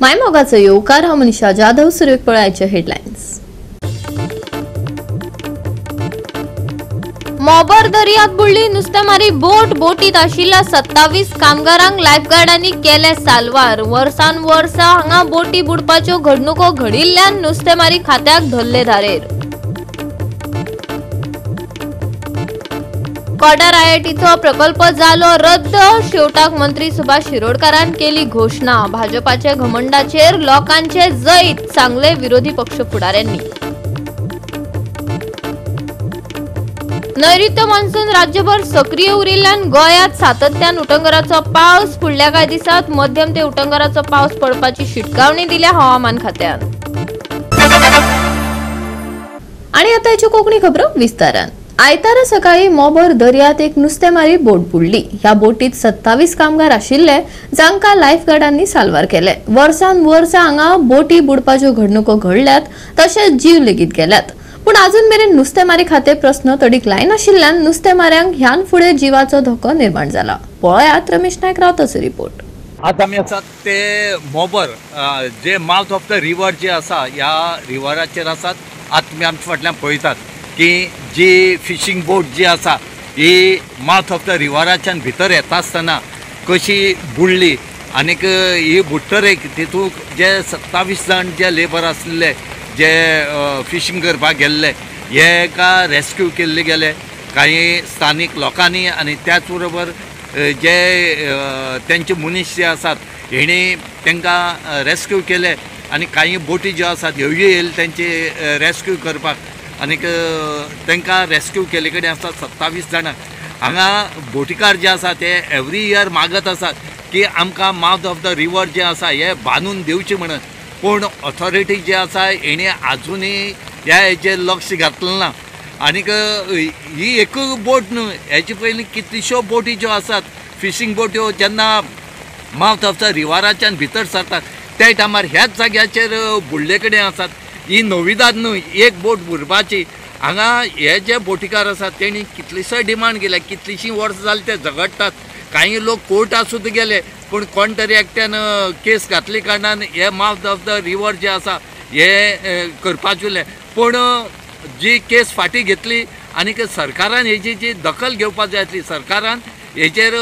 मायमोगाचो येवकार. हांव मनीषा जाधव. सुरवेक पळयाचे हेडलायन्स. मोबर दर्यात बुडली नुस्तेमारी बोट. बोटीत आशिल्ल्या 27 कामगारांक लायफगार्डांनी केले साल्वार. वर्सान वर्सा हांगा बोटी बुडपाच्यो घडणुको घडिल्ल्यान नुस्तेमारी खात्याक धरले धारेर. कोडार आयआयटीचो प्रकल्प जालो रद्द. शेवटाक मंत्री सुभाष शिरोडकारान केली घोशणा. भाजपाचे घमंडाचेर लोकांचे जैत सांगले विरोधी पक्ष फुडाऱ्यांनी. नैऋत्य मान्सून राज्यभर सक्रिय उरिल्ल्यान गोंयांत सातत्यान उटंगराचो पावस. फुडल्या कांय दिसांत मध्यम ते उटंगराचो पावस पडपाची शिटकावणी दिल्या हवामान खात्यान. आणि आता याच्यो कोंकणी खबरो विस्तारान. आयतारा सकाळी मोबर दर्यात एक नुस्तेमारी बोट बुडली. ह्या बोटीत 27 कामगार आशिल्ले जांकां लायफगार्डांनी साल्वार केले. वर्सान वर्सा हांगा बोटी बुडपाच्यो घडणुको घडल्यात तशेंच जीव लेगीत गेल्यात. पूण अजून मेरेन नुस्तेमारी खाते प्रस्न तडीक लायनाशिल्ल्यान नुस्तेमाऱ्यांक ह्यान फुडें जिवाचो धोको निर्माण जाला. पळयात रमेश नायक रावताचो रिपोर्ट. आज आमी आसात ते मोबर जे माउथ ऑफ the river जे आसा ह्या रिवराचेर आसात. आज तुमी आमच्या फाटल्यान पळयतात की जी फिशींग बोट जी आसा ही माउथ ऑफ the रिवराच्यान भितर येता आसतना कशी बुडली आनीक ही बुडटरेक तितूंत जे 27 जाण जे लेबर आसले जे फिशींग करपाक गेल्ले हे एका रेस्क्यू केल्ले गेले काही स्थानीक लोकांनी आनी त्याच बरोबर जे तेंचे मनीस जे आसात हेणी तांकां रेस्क्यू केले आनी काही बोटी ज्यो आसात ह्योय येयले तेंचे रेस्क्यू करपाक आनीक तांकां रेस्क्यू केल्ले कडेन आसा 27 जाणां. हांगा बोटीकार जे आसा ते एवरी इयर मागत आसात की आमकां माउथ ऑफ the river जे आसा हे बांदून दिवचें म्हणून, पूण ऑथॉरिटी जी आसा हेणी आजुनूय ह्या हेचेर लक्ष घातलें ना. आनीक ही एक बोट न्हय, हेचे पयलीं कितल्योश्यो बोटी ज्यो आसात फिशींग बोट्यो जेन्ना माउथ ऑफ the रिवराच्यान भितर सरतात त्या टायमार ह्याच जाग्याचेर बुडले कडेन आसात. ही नविदाद न्हय एक बोट बुडपाची. हांगा हे जे बोटीकार आसात तेणी कितलीशे डिमांड केल्या, कितलीशीं वर्सां जालीं ते झगडटात. कांय लोक कोर्टात सुद्दां गेले पूण कोण तरी एकट्यान केस घातली कारणान हे माउथ ऑफ the river जे आसा हे करपाचें उरलें. पूण जी केस फाटीं घेतली आनीक सरकारान हेजी जी दखल घेवपाक जाय आसली, सरकारान हेचेर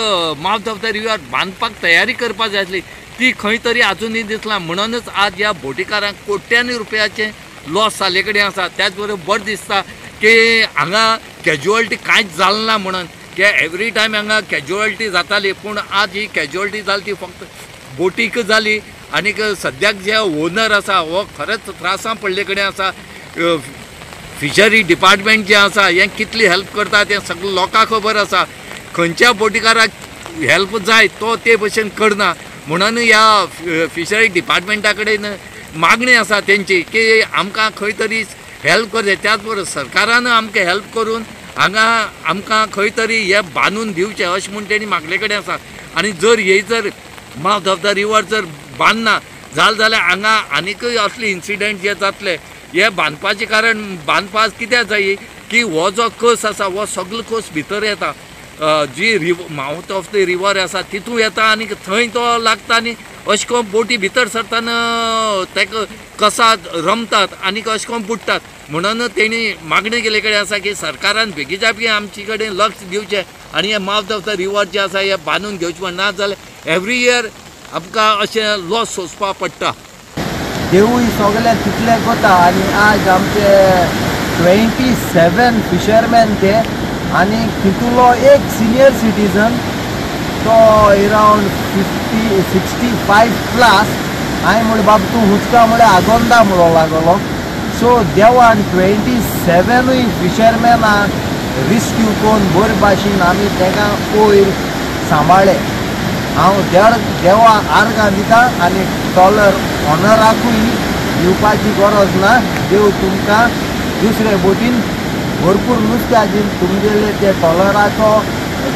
माउथ ऑफ the river बांदपाक तयारी करपाक जाय आसली ती खंय तरी आजुनूय दिसला. म्हणूनच आज ह्या बोटीकारांक कोट्यांनी रुपयाचे लॉस जाल्ले कडेन आसा. त्याच बरोबर बरें दिसता की हांगा कॅज्युअलिटी कांयच जालें ना म्हणून, की एवरी टायम हांगा कॅज्युअलिटी जाताली पूण आज ही कॅज्युअलिटी जाली ती फक्त बोटीक जाली. आनीक सद्याक जे ओनर आसा हो खरेंच त्रासां पडले कडेन आसा. फिशरी डिपार्टमेंट जें आसा हें कितली हेल्प करता तें सगळें लोकांक खबर आसा. खंयच्या बोटीकाराक हेल्प जाय तो ते भशेन करना. म्हणून ह्या फिशरी डिपार्टमेंटा कडेन मागणी आसा तेंची की आमकां खंय तरी हेल्प करचें. त्याच बरोबर सरकारान आमकां हेल्प करून हांगा आमकां खंय तरी हे बांदून दिवचें अशें म्हूण तेणी मागले कडेन आसा. आनी जर हे जर माउथ ऑफ the river जर बांदना जालें जाल्यार हांगा आनीकय असले इन्सिडंट जे जातले. हे बांदपाचें कारण बांदपाक कित्याक जाय की हो जो कस आसा हो सगलो कस भितर येता, जी माउथ ऑफ the river आसा तितूंत येता आनी थंय तो लागता आनी अशें करून बोटी भितर सरतना ताका कसात रमतात आनी अशें करून बुडटात. म्हणून तेणी मागणी केल्ले कडेन आसा की सरकारान बेगीच्या बेगीन आमचे कडेन लक्ष दिवचें आनी हे माउथ ऑफ the river जे आसा हे बांदून घेवचें म्हण, ना जाल्यार एवरी इयर आमकां अशें लॉस सोंसपाक पडटा. देवूय सगळे तितले कोता आनी आज आमचे 27 फिशरमॅन ते आनी तितूलो एक सिनियर सिटीजन तो अरावंड 50-65 प्लस. हांवें म्हणलें बाब तूं हुचका म्हळ्यार आगोंदा म्हणूंक लागलो. सो देवान 27 फिशरमॅनाक रिस्क्यू करून बरे भाशेन आमी ताका वयर सांबाळ्ळे. हांव देवा आर्गां दिता आनी डॉलर ऑनराकूय दिवपाची गरज ना. देव तुमकां दुसरे बोटीन भरपूर नुस्त्याची तुमगेले ते टॉलराचो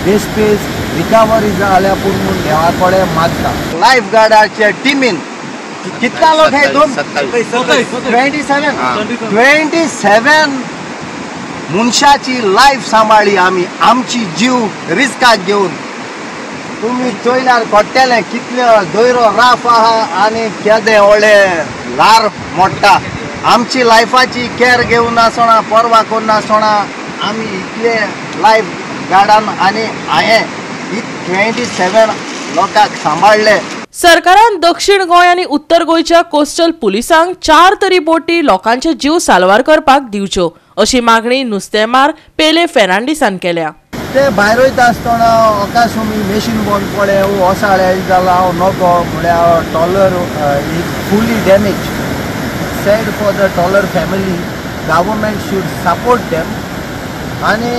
बेस्पेस रिकवरी जाल्या पूण म्हूण देवा कडेन मागता. लायफ गार्डाच्या टिमीन कितना लोक है तुम 27 27 मनशाची लायफ सांबाळ्ळी आमी, आमची जीव रिस्काक घेवन. तुमी चोयल्यार कळटलें कितले दयरो राफ आहा आनी केदे व्हडले ल्हार मोडटा. आमची लायफाची केअर घेवन नासतना पर्वा करनासतना आमी इतले लायफ गार्डान आनी हांवें 27 लोकांक सांबाळ्ळे. सरकारान दक्षिण गोंय आनी उत्तर गोंयच्या कोस्टल पुलिसांक 4 तरी बोटी लोकांचे जीव साल्वार करपाक दिवच्यो अशी मागणी नुस्तेमार पेले फेर्नांडीसान केल्या. ते भायर वयता आसतना अकासमी मेशीन बंद पडलें ओसाळे जाला हांव नको म्हळ्यार trawler is fully damage. Sad for the trawler family. Government should support them. आनी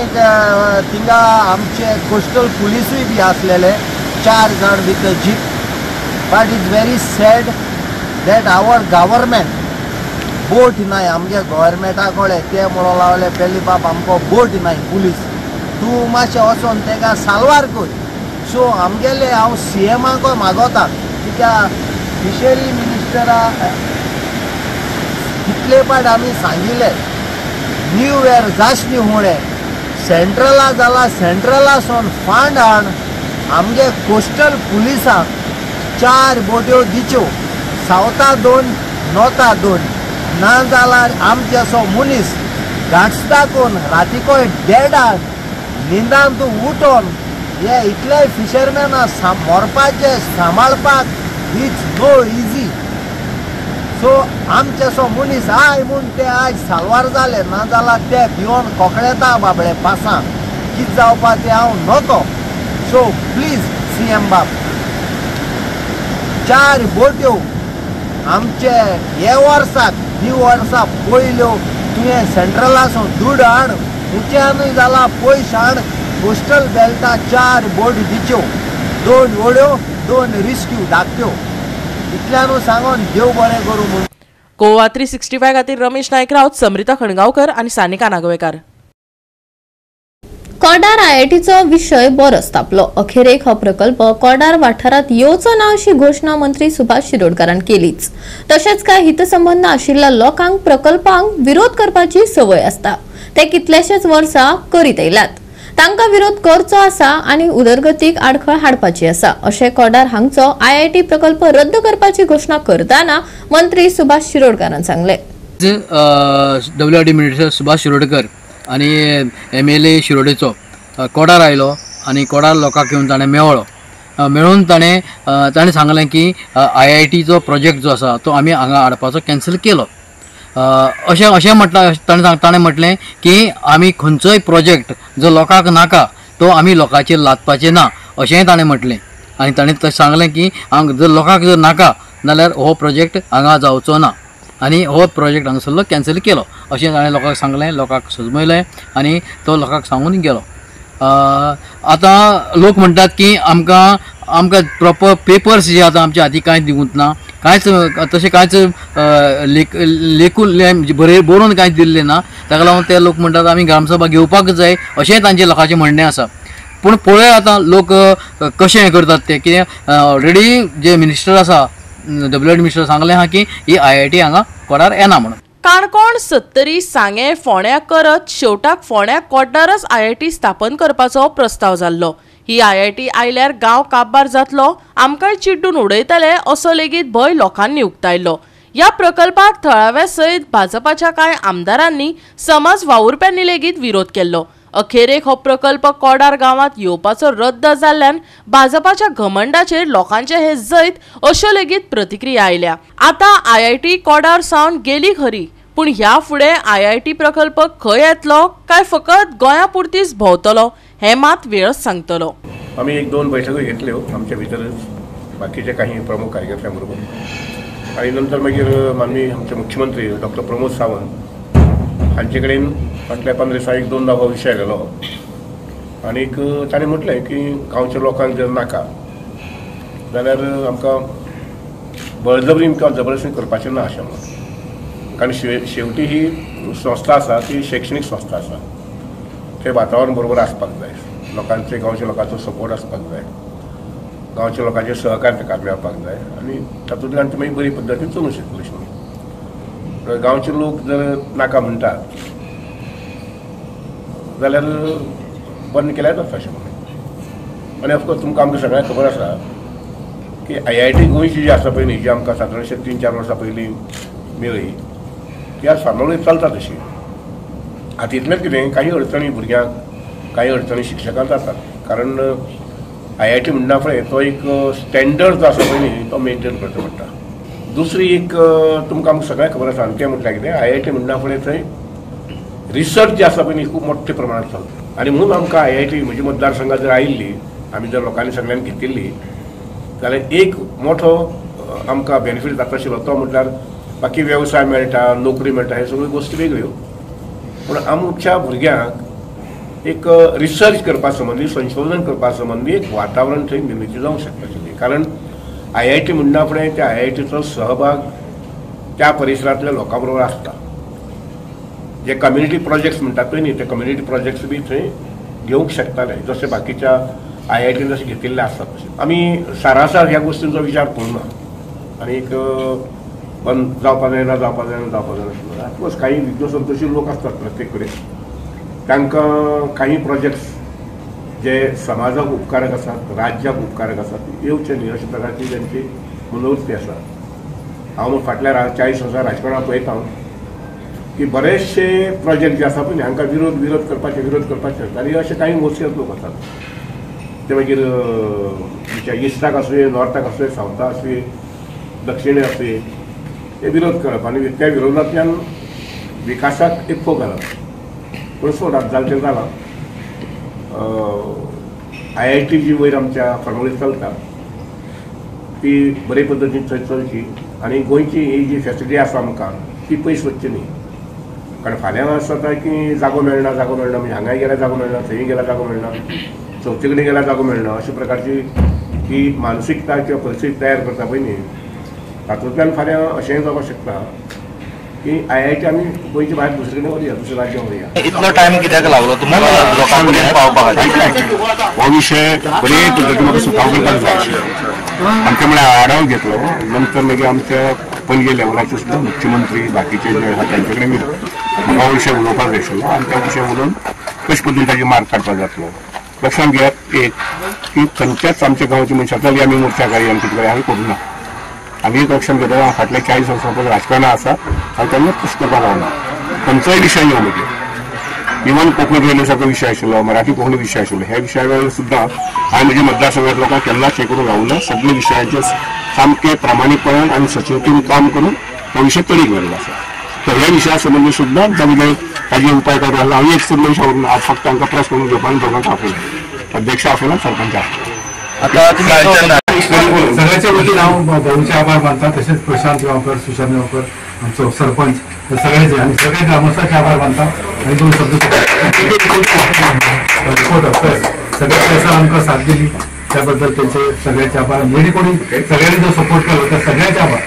थिंगा आमचे कोस्टल पुलिसूय बी आसलेले 4 जाण with a jeep. But it's very sad that our government boat नाय आमगे गव्हर्मेंटा कडेन. ते म्हणून लागले पेली बाब आमकां बोट नाय पुलीस तूं मातशें वचोन तेका साल्वार कर. सो आमगेले हांव सी एमाकूय मागोता कित्याक फिशरी मिनिस्टरा कितले पाट आमी सांगिल्ले न्यू इयर जाशनी हुळे सेंट्रला जाला सेंट्रलासून फंड हाड आमगे कोस्टल पुलिसांक 4 बोट्यो दिच्यो, सावथा 2 नॉर्था 2. ना जाल्यार आमचे असो मनीस गांठता कोण रातीकोय डेडाक न्हिंदान तूं उठोन हे इतले फिशरमॅना मरपाचे सांबाळपाक it's no easy. सो आमचे असो मनीस I म्हूण ते आयज साल्वार जाले, ना जाल्यार ते भिवन कोकळेता बाबडे पासां कितें जावपा तें हांव नको. सो प्लीज सी एम बाब 4 बोट्यो आमचे हे वर्साक न्यू वर्सा पयल्यो तुवें सेंट्रलासून दुड हाड उच्यानूय जाला पयशे हाड कोस्टल बेल्टा 4 बोट दिच्यो, 2 व्हड्यो 2 रिस्क्यू धाकट्यो. इतल्यानू सांगून देव बरें करूं म्हूण. गोवा 365 खातीर रमेश नायक राऊत, समृता खणगांवकर आनी सानिका नागवेकार. कोडार आयआयटीचो विशय बरोच तापलो. अखेरेक हो प्रकल्प कोडार वाठारांत येवचो ना अशी घोशणा मंत्री सुभाष शिरोडकारान केलीच. तशेंच काय हितसंबंध आशिल्ल्या लोकांक प्रकल्पांक विरोध करपाची संवय आसता, ते कितलेशेच वर्सां करीत आयल्यात. तांकां विरोध करचो आसा आनी उदरगतीक आडखळ हाडपाची आसा अशें कोडार हांगचो आयआयटी प्रकल्प रद्द करपाची घोशणा करतना मंत्री सुभाष शिरोडकारान सांगलें. डब्ल्यूआरडी मिनिस्टर सुभाष शिरोडकर आनी MLA शिरोडेचो कोडार आयलो आनी कोडार लोकांक येवन ताणें मेळ्ळो. मेळून ताणें ताणें सांगलें की आयआयटीचो प्रोजेक्ट जो आसा तो आमी हांगा हाडपाचो कॅन्सल केलो. अशें अशें म्हटलां ताणें ताणें म्हटलें की आमी खंयचोय प्रोजेक्ट जो लोकांक नाका तो आमी लोकांचेर लादपाचें ना अशेंय ताणें म्हटलें. आनी ताणें तशें सांगलें की जर लोकांक जर नाका जाल्यार हो प्रोजेक्ट हांगा जावचो ना आनी हो प्रोजेक्ट हांगासरलो कॅन्सल केलो अशें ताणें लोकांक सांगलें, लोकांक सजमयलें आनी तो लोकांक सांगून गेलो. आतां लोक म्हणटात की आमकां आमकां प्रोपर पेपर्स जे आतां आमच्या हाती कांय दिवंक ना, कांयच तशें कांयच लेखून बरोवन कांयच दिल्लें ना. ताका लागून ते लोक म्हणटात आमी ग्रामसभा घेवपाक जाय अशेंय तांचें लोकांचें म्हणणें आसा. पूण पळोवया आतां लोक कशें हें करतात तें. कितें ऑलरेडी जे मिनिस्टर आसा डब्ल्यूआरडी मिनिस्टर सांगलें आहा की ही आयआयटी हांगा कोडार येना म्हणून. काणकोण, सत्तरी, सांगें, फोंड्या करत शेवटाक फोंड्या कोडारच आयआयटी स्थापन करपाचो प्रस्ताव जाल्लो. ही आयआयटी आयल्यार गांव काबार जातलो, आमकांय चिड्डून उडयतले असो लेगीत भंय लोकांनी उक्तायलो. ह्या प्रकल्पाक थळाव्या सयत भाजपाच्या कांय आमदारांनी, समाज वावुरप्यांनी लेगीत विरोध केल्लो. अखेरेक हो प्रकल्प कोडार गांवांत येवपाचो रद्द जाल्ल्यान भाजपाच्या घमंडाचेर लोकांचे हे जैत अश्यो लेगीत प्रतिक्रिया आयल्या. आतां आयआयटी कोडार सावन गेली खरी, पूण ह्या फुडें आयआयटी प्रकल्प खंय येतलो काय फकत गोंया पुरतीच भोंवतलो हें मात वेळच सांगतलो. आमी 1-2 बैठको घेतल्यो आमच्या भितरच बाकीचे काही प्रमुख कार्यकर्त्यां बरोबर आनी नंतर मागीर माननीय आमचे मुख्यमंत्री डॉक्टर प्रमोद सावंत हांचे कडेन फाटल्या 15 दिसां 1-2 हो विशय आयलेलो आनीक ताणें म्हटलें की गांवच्या लोकांक जर नाका जाल्यार आमकां बळजबरी किंवा जबरदस्ती करपाचें ना अशें म्हणून. कारण शेवटी ही संस्था आसा ती शैक्षणीक संस्था आसा, तें वातावरण बरोबर आसपाक जाय, लोकांचे गांवच्या लोकांचो सपोर्ट आसपाक जाय, गांवच्या लोकांचे सहकार ताका मेळपाक जाय आनी तातूंतल्यान ती मागीर बरी पद्दतीन चलूंक शकतली अशें म्हणून. गांवचे लोक जर नाका म्हणटात जाल्यार बंद केल्यार जाता अशें म्हणून. आनी ऑफकोर्स तुमकां आमकां सगळ्यांक खबर आसा की आय I T गोंयची जी आसा पळय न्ही, जी आमकां सादारणशे 3-4 वर्सां पयलीं मेळ्ळी, ती आज फार्मावळी चलता तशी. आतां इतलेंच कितें काही अडचणी भुरग्यांक, काही अडचणी शिक्षकांक जातात, कारण आय I T म्हणटा फुडें तो एक स्टँडर्ड जो आसा पळय न्ही तो मेनटेन करचो पडटा. दुसरी एक तुमकां आमकां सगळ्यांक खबर आसा, आनी तें म्हटल्यार कितें, आय I T म्हणटा फुडें थंय रिसर्च जी आसा पळय न्ही खूब मोठ्या प्रमाणात चलता. आनी म्हणून आमकां आय I T म्हज्या मतदारसंघात जर आयिल्ली, आमी जर लोकांनी सगळ्यांनी घेतिल्ली जाल्यार एक मोठो आमकां बेनिफीट जाता आशिल्लो, तो म्हटल्यार बाकी वेवसाय मेळटा, नोकरी मेळटा, हे सगळ्यो गोश्टी वेगळ्यो, पूण आमच्या भुरग्यांक एक रिसर्च करपा संबंदी, संशोधन करपा संबंदी एक वातावरण थंय निर्मिती जावंक शकता आशिल्ली. कारण आय I T म्हणटा फुडें त्या आय आय टीचो सहभाग त्या परिसरांतल्या लोकां बरोबर आसता. जे कम्युनिटी प्रोजेक्ट्स म्हणटात पळय न्ही, ते कम्युनिटी प्रोजेक्ट्स बी थंय घेवंक शकताले, जशे बाकीच्या आय I T जशे घेतिल्ले आसतात तशे. आमी सारासार ह्या गोश्टींचो विचार करुना आनी एक बंद जावपा जायना, जावपा जायना, जावपा जायना. ऑफकोर्स काही विघ्नसंतोशी लोक आसतात प्रत्येक कडेन, तांकां काही प्रोजेक्ट्स जे समाजाक उपकारक आसात, राज्याक उपकारक आसात, येवचे न्ही अशा प्रकारची तांची मनोवृत्ती आसा. हांव फाटल्या 40 वर्सां राजकारणां पळयता की बरेचशे प्रोजेक्ट जे आसा पळय हांकां विरोध करपाचे, विरोध करपाचे, आनी अशे काही मोजकेच लोक आसात ते मागीर आमच्या इस्टाक आसूं, नॉर्थाक आसूं, सावथाक आसूं, दक्षिणे आसूं, ते विरोध करप आनी त्या विरोधांतल्यान विकासाक एक फोग घालप. पूण सोड, आतां जालें तें जालां. आय I T जी वयर आमच्या फार्मावळी चलता ती बरे पद्दतीन थंय चलची आनी गोंयची ही जी फॅसिलिटी आसा आमकां ती पयस वचची न्ही. कारण फाल्यां अशें जाता की जागो मेळना, जागो मेळना म्हणजे हांगाय गेल्यार जागो मेळना, थंय गेल्यार जागो मेळना, चवथी कडेन गेल्यार जागो मेळना, अशा प्रकारची ही मानसिकता किंवा परिस्थिती तयार करता पळय न्ही, तातूंतल्यान फाल्यां अशेंय जावपाक शकता की आय I T आमी गोंयच्या भायर दुसरे कडेन व्हरुया, दुसऱ्या राज्यांत व्हरुया. इतलो टायम कित्याक लागलो तुमकां लोकां पर्यंत पावपा खातीर? हो विशय बरे पद्दतीन म्हाका सुटावो करपाक जाय आशिल्लो. आमच्या म्हळ्यार आढाव घेतलो, नंतर मागीर आमच्या पणजे लेवलाचे सुद्दां मुख्यमंत्री बाकीचे जे आसा तांचे कडेन म्हाका हो विशय उलोवपाक जाय आशिल्लो आनी त्या विशय उलोवन कशे पद्दतीन ताजे मार्ग काडपाक जातलो. लक्षांत घेयात एक की खंयच्याच आमच्या गांवच्या मनशां चल आमी मोर्चा काडया आनी कितें आमी करूं ना. आनी एक लक्षांत घेतलो, हांव फाटल्या 40 वर्सां पसून राजकारणां आसा, हांव केन्नाच तशें करपाक गावना. खंयचोय विशय येवं म्हणजे इवन कोंकणी रेल्वे सारको विशय आशिल्लो, मराठी कोंकणी विशय आशिल्लो, ह्या विशया वेळार सुद्दां हांवें म्हज्या मतदारसंघात लोकांक केन्नाच हें करूंक रावूं ना. सगळे विशयांचेर सामकें प्रामाणीकपणान आनी सचेतन काम करून हो विशय तडीक व्हेल्लो आसा. तर ह्या विशया संबंदी सुद्दां जावं ताजे उपाय काडून हांव एक सुद्दां मनशां उरना. आज फक्त तांकां प्रेस करून घेवपाक आनी दोगांक आपयलें, अध्यक्ष आपयला, सरपंच आपयला. आता सगळ्याच्या वतीन हांव भाऊचे आभार मानता, तशेंच प्रशांत गांवकर, सुशांत गांवकर, आमचो सरपंच, सगळ्याचे आनी सगळे ग्रामस्थांचे आभार मानता. आनी दोन शब्द सगळ्या प्रेसान आमकां साथ दिली त्याबद्दल त्यांचे सगळ्याचे आभार. जेणे कोणी सगळ्यांनी जो सपोर्ट केलो त्या सगळ्याचे आभार.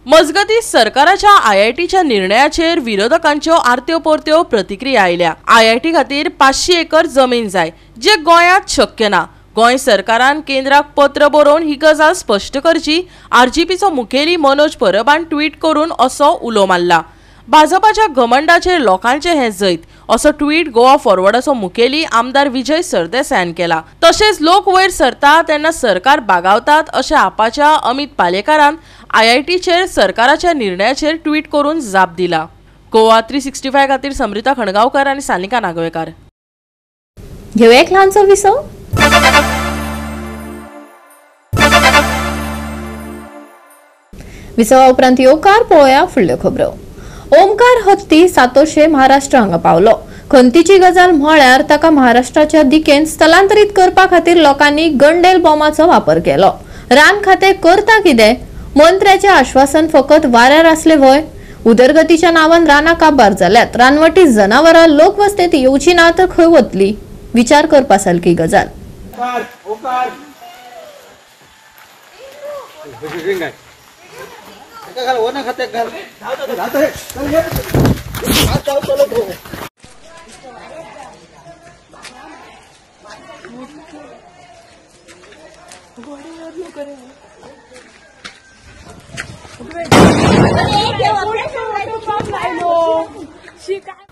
मजगती सरकाराच्या आयआयटीच्या निर्णयाचेर विरोधकांच्यो आरत्यो परत्यो प्रतिक्रिया आयल्या. आयआयटी खातीर 500 एकर जमीन जाय, जे गोंयांत शक्य ना. गोंय सरकारान केंद्राक पत्र बरोवन ही गजाल स्पश्ट करची, आरजीपीचो मुखेली मनोज परबान ट्वीट करून असो उलो मारला. भाजपाच्या घमंडाचेर लोकांचे हें जैत असो ट्वीट गोवा फॉरवर्डाचो मुखेली आमदार विजय सरदेसायान केला. तशेंच लोक वयर सरता तेन्ना सरकार बागावतात अशें आपाच्या अमित पालेकारान आयआयटीचेर सरकाराच्या निर्णयाचेर ट्वीट करून जाप दिला. गोवा 365 खातीर समृता खणगांवकर आनी सानिका नागवेकार. घेवया एक ल्हानसो विसव. विसवा उपरांत येवकार पळोवया फुडल्यो खबरो. ओमकार हत्ती सातोशे महाराष्ट्र हांगा पावलो. खंतीची गजाल म्हळ्यार ताका महाराष्ट्राच्या दिकेन स्थलांतरीत करपा खातीर लोकांनी गंडेल बॉमाचो वापर केलो. रान खातें करता कितें? मंत्र्याचें आश्वासन फकत वाऱ्यार आसलें व्हय? उदरगतीच्या नांवान रानां काबार जाल्यात. रानवटी जनावरां लोकवस्तेंत येवची ना तर खंय वतली? विचार करपा सारकी गजाल.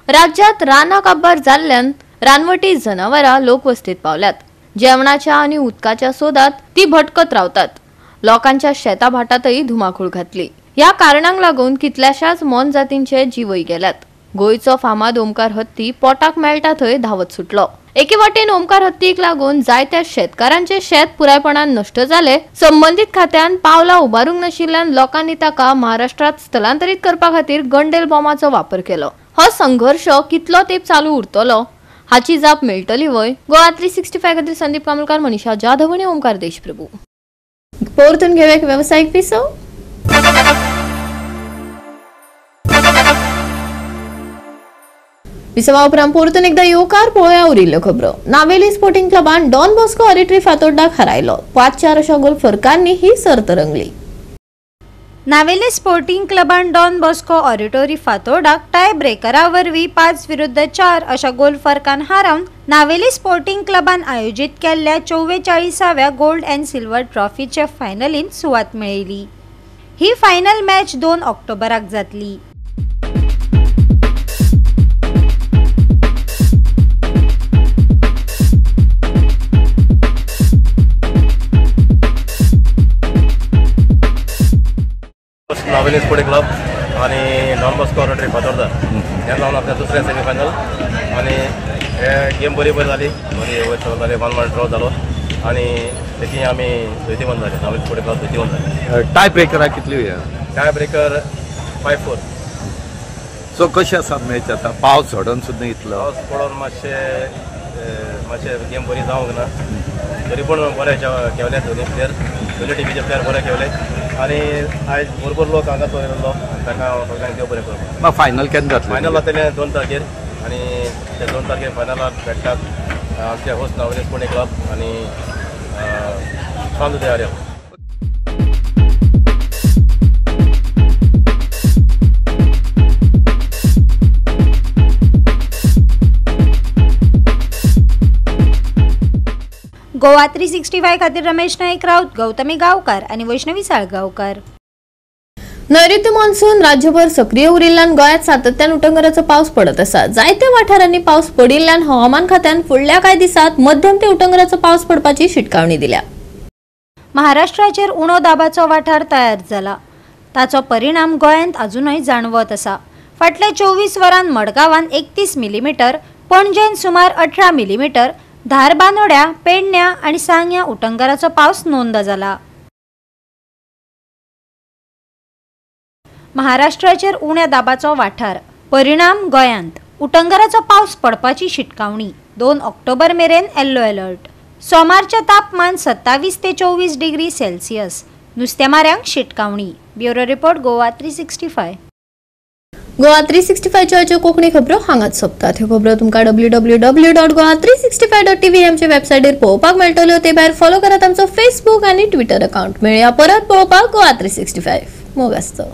राज्यात रानां काबार जाल्ल्यान रानवटी जनावरां लोकवस्तीत पावल्यात. जेवणाच्या आनी उदकाच्या सोदात ती भटकत रावतात. लोकांच्या शेता भाटातय धुमाकूळ घातली. ह्या कारणांक लागून कितल्याशाच मोनजातींचे जीवय गेल्यात. गोंयचो फामाद ओमकार हत्ती पोटाक मेळटा थंय धांवत सुटलो. एके वाटेन ओमकार हत्तीक लागून जायत्या शेतकारांचे शेत पुरायपणान नश्ट जाले. संबंदीत खात्यान पावलां उबारूंक नाशिल्ल्यान लोकांनी ताका महाराष्ट्रात स्थलांतरीत करपा खातीर गंडेल बॉमाचो वापर केलो. हो संघर्ष कितलो तेंप चालू उरतलो हाची जाप मेळटली व्हय? गोवा 365 खातीर संदीप कामलकार, मनीषा जाधव आनी ओमकार देशप्रभू. परतून घेवया एक वेवसायीक पिसो. विसवा उपरांत परतून एकदा येवकार पळोवया उरिल्ल्यो खबरो. नावेली स्पोर्टिंग क्लबान डॉन बॉस्को ऑरिटरी फातोड्डाक हरायलो. 5-4 अशा गोल फरकांनी ही सर्त रंगली. नावेली स्पोर्टिंग क्लबान डॉन बॉस्को ऑरिटोरी फातोर्डाक टाय ब्रेकरा वरवीं 5-4 अशा गोल फरकान हारावन नावेली स्पोर्टिंग क्लबान आयोजीत केल्ल्या 44व्या गोल्ड अँड सिल्वर ट्रॉफीचे फायनलींत सुवात मेळयली. ही फायनल मॅच 2 ऑक्टोबराक जातली. नावेली स्पोर्टिंग क्लब आणि डॉन बॉस्को ऑरिटरी फातोर्डा ह्या जावन आपल्या दुसऱ्या सेमीफायनल आणि हे गेम बरी बरी जाली, बरी वयर चलताले, 1-1 ड्रॉ जालो आणि तेची आमी जैतिवंत जाले. नावेली स्पोर्टिंग क्लब जैतिवंत जाले. टाय ब्रेकराक कितली टाय ब्रेकर 5-4. सो कशी आसा मॅच आतां? पावस झडोन सुद्दां इतलो पावस पडोन मातशें मातशें गेम बरी जावंक ना, तरी पूण बरें खेळले दोनी प्लेयर, दोनी टिमीचे प्लेयर बरे खेळले आनी आयज भरपूर लोक हांगा येयल्लो तांकां सगळ्यांक देव बरें करूं. मागीर फायनल केन्ना जातलें? फायनल जातलें 2 तारखेर आनी ते 2 तारखेर फायनलाक भेटतात आमचे होस्ट नावेली स्पोर्टिंग क्लब आनी शांत आर्य. गोवा 365 खातीर रमेश नाईक राऊत, गौतमी गावकर आणि वैष्णवी साळगावकर. नैऋत्य मान्सून राज्यभर सक्रिय उरिल्ल्यान गोंयांत सातत्यान उटंगराचो पावस पडत आसा. जायत्या वाठारांनी पावस पडिल्ल्यान हवामान खात्यान फुडल्या कांय दिसांत मध्यम ते उटंगराचो पावस पडपाची शिटकावणी दिल्या. महाराष्ट्राचेर उणो दाबाचो वाठार तयार जाला, ताचो परिणाम गोंयांत अजूनय जाणवत आसा. फाटल्या 24 वरांत मडगांवान 31 मिलीमीटर, पणजेन सुमार 18 मिलीमीटर, धारबानोड्या, पेडण्या आणि सांग्या उटंगाराचो पावस नोंद जाला. महाराष्ट्राचेर उण्या दाबाचो वाठार, परिणाम गोंयांत उटंगाराचो पावस पडपाची शिटकावणी. 2 ऑक्टोबर मेरेन येल्लो अलर्ट. सोमारचें तापमान 27 ते 24 डिग्री सेल्सियस. नुस्तेमाऱ्यांक शिटकावणी. Bureau report, Goa 365. Goa 365च्यो Konkani खबरो हांगाच सोंपतात. ह्यो खबरो तुमकां www.goa365.tv आमच्या वेबसायटीर पळोवपाक मेळटल्यो. ते भायर फॉलो करात आमचो फेसबूक आनी ट्विटर अकाउंट. मेळया परत पळोवपाक गोवा 365. मोग आसचो.